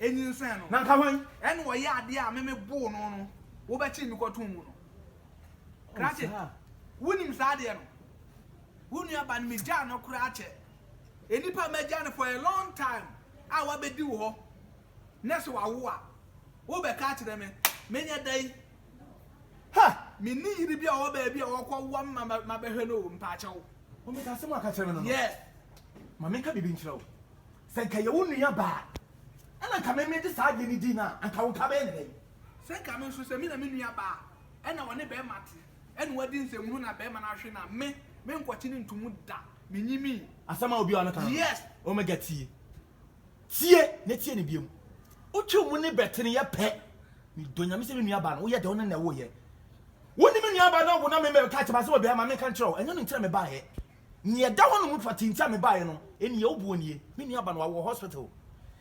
Enyinsɛn no. Na nka hwan? Ɛna ɔyɛ adeɛ a me me boo no no, wobɛkyee me kɔtoo mu no. Krakye, wonim saa adeɛ no? Wo nua ba no megyaa no koraa kyɛ. Nnipa a magyaa no for a long time a wabɛdi wo hɔ na sɛ wawo a, wobɛka akyerɛ me, menyɛ dɛn? Ha! Menni yere bi a ɔwɔ baabi a ɔkɔwoa me ma mabɛhwɛ no o, mpaakyɛw. Omega, asɛm a aka kyerɛ me no no, Yes. ma menka biribi nkyerɛ wo. Sɛ nka ɛyɛ wo nua baa a, ɛna nka me mede saa adeɛ no dii no a, anka wo nka bɛyɛ no dɛn? Sɛ nka me nso, sɛ me na me nua baa ɛna ɔne bɛɛma te, ɛna wadi nsɛmhunu na bɛɛma no ahwe no a, me, menkɔkye no nto mu da. Menyimii. Asɛm a obi a ɔno ka no no, Yes. Omega tie. Tie na tie no biom. Wotwe mu ne bɛteneɛ pɛ. Medɔ Nyame sɛ me nua baa no, woyɛ dɛ wo ne na ɛwoyɛ. Wo ne me nua baa no awo na me mɛka kyɛ ma sɛ wɔ bɛɛma menka nkyerɛ wo, ɛnyɛ no nti na mebaeɛ. Nea ɛda hɔ nom pɔtee nti a mebaeɛ no, ɛnie, wo boɔ nie. Me nua ba no wawo wɔ hospital.